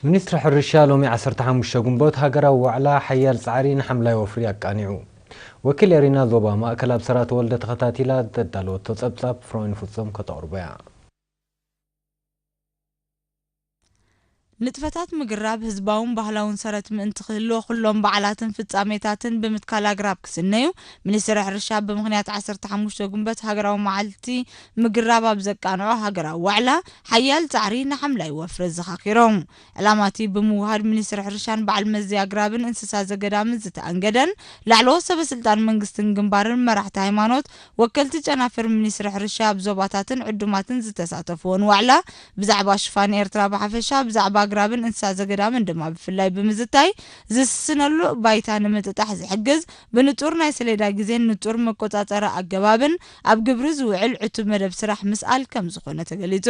ሚኒስትሪ ሕርሻ ሎሚ ዓሰርተ ሓሙሽተ ግንቦት ሃገራዊ ዋዕላ ሓያል ጻዕሪ ንሓምላይ ወፍሪ ኣቃኒዑ። ወኪል ኤሪና ዞባ ማእከል ኣብሰራ ተወልደ ተኸታቲላ ዘዳለወቶ ጸብጻብ ፍሮይን ፍጹም ከተቕርቦ እያ። ንጥፈታት ምግራብ ህዝባውን ባህላውን ሰረት ምእንቲ ክህልዎ ኩሎም በዓላትን ፍጻሜታትን ብምትካል ኣግራብ ክስነዩ ሚኒስትሪ ሕርሻ ብምኽንያት ዓሰርተ ሓሙሽተ ግንቦት ሃገራዊ መዓልቲ ምግራብ ኣብ ዘቃንዖ ሃገራዊ ዋዕላ ሓያል ጻዕሪ ንሓምላይ ወፍሪ ኣዘኻኺሮም። ዕላማ እቲ ብምውሃድ ሚኒስትሪ ሕርሻን በዓል መዚ ኣግራብን እንስሳ ዘገዳምን ዝተኣንገደን ላዕለዎት ሰበ ስልጣን መንግስትን ግንባርን መራሕቲ ሃይማኖት ወከልቲ ጨናፍር ሚኒስትሪ ሕርሻ ኣብ ዞባታትን ዕዱማትን ዝተሳተፍዎን ዋዕላ ብዛዕባ ሽፋን ኤርትራ ብሓፈሻ ብዛዕባ ኣግራብን እንስሳ ዘገዳምን ድማ ብፍላይ ብምዝታይ ዝስስነሉ ባይታ ንምጥጣሕ ዝሕግዝ ብንጹር ናይ ሰሌዳ ግዜን ንጹር መቆጻጸሪ ኣገባብን ኣብ ግብሪ ዝውዕል ዕቱብ መደብ ስራሕ ምስኣል ከም ዝኾነ ተገሊጹ።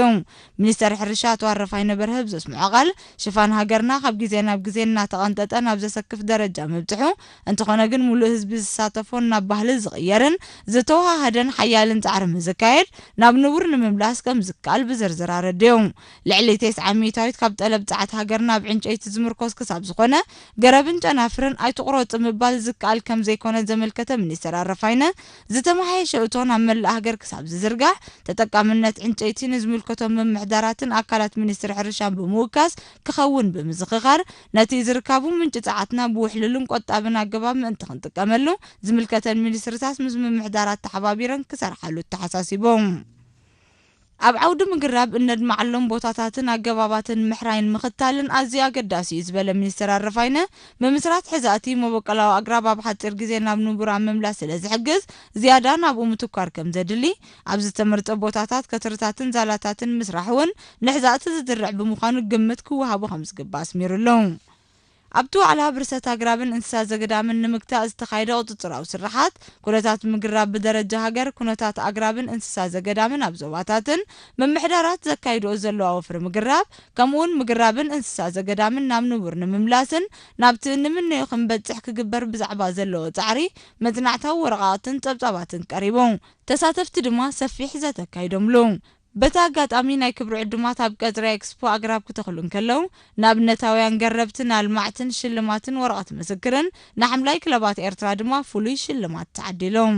ሚኒስተር ሕርሻ ኣቶ ኣረፋይነ በርሀ ብዘስምዖ ቃል ሽፋን ሃገርና ካብ ግዜ ናብ ግዜ እናተቐንጠጠ ናብ ዘሰክፍ ደረጃ ምብጽሑ እንተኾነ ግን ሙሉእ ህዝቢ ዝሳተፎን ናብ ባህሊ ዝቕየርን ዝተወሃሃደን ሓያልን ጻዕሪ ምዝካየድ ናብ ንቡር ንምምላስ ከም ዝከኣል ብዝርዝር ኣረድዮም። ልዕሊ ተስዓ ሚእታዊት ካብ ጠለብ ጸዓት ሃገርና ኣብ ዕንጨይቲ ዝምርኮስ ክሳብ ዝኾነ ገረብን ጨናፍርን ኣይትቑረጹ ምባል ዝከኣል ከም ዘይኮነ ዘመልከተ ሚኒስተር ኣረፋይነ ዝተመሓየሸ እቶን ኣብ መላእ ሃገር ክሳብ ዝዝርጋሕ ተጠቃምነት ዕንጨይቲ ንዝምልከቶም ምምሕዳራትን ኣካላት ሚኒስትሪ ሕርሻን ብምውካስ ክኸውን ብምዝኽኻር ነቲ ዝርካቡ ምንጪ ጸዓትና ብውሕሉልን ቆጣብን ኣገባብ ምእንቲ ክንጥቀመሉ ዝምልከተን ሚኒስትርታት ምስ ምምሕዳራት ተሓባቢረን ክሰርሓሉ ኣተሓሳሲቦም። ኣብ ዓውዲ ምግራብ እነድማዓሎም ቦታታትን ኣገባባትን ምሕራይን ምኽታልን ኣዝዩ ኣገዳሲ እዩ ዝበለ ሚኒስትር ኣረፋይነ፣ ምምስራት ሕዛእቲ መበቆላዊ ኣግራብ ኣብ ሓጺር ግዜ ናብ ንቡር ኣብ ምምላስ ስለ ዝሕግዝ ዝያዳ ናብኡ ምትኳር ከም ዘድሊ፣ ኣብ ዝተመርጸ ቦታታት ከትርታትን ዛላታትን ምስራሕ እውን ንሕዛእቲ ዝድርዕ ብምዃኑ ግምት ክወሃቦ ከም ዝግባእ ኣስሚሩ ኣሎ። ኣብቲ ዋዕላ ብርሰት ኣግራብን እንስሳ ዘገዳምን ንምግታእ ዝተኻየደ ቁጽጽራዊ ስርሓት፣ ኩነታት ምግራብ ብደረጃ ሃገር፣ ኩነታት ኣግራብን እንስሳ ዘገዳምን ኣብ ዞባታትን ምምሕዳራት ዘካይድኦ ዘለዋ ወፍሪ ምግራብ፣ ከምኡውን ምግራብን እንስሳ ዘገዳምን ናብ ንቡር ንምምላስን ናብቲ እንምነዮ ክንበጽሕ ክግበር ብዛዕባ ዘለዎ ጻዕሪ መጽናዕታዊ ወረቓቕትን ጸብጻባትን ቀሪቡ። ተሳተፍቲ ድማ ሰፊሕ ዘተ ኣካይዶምሉ። በቲ ኣጋጣሚ ናይ ክብሪ ዕዱማት ኣብ ቀጽሪ ኤክስፖ ኣግራብ ክተኽሉ እንከለዉ፣ ንኣብነታውያን ገረብትን ኣልማዕትን ሽልማትን ወረቐት ምስክርን ንሓምላይ ክለባት ኤርትራ ድማ ፍሉይ ሽልማት ተዓዲሎም።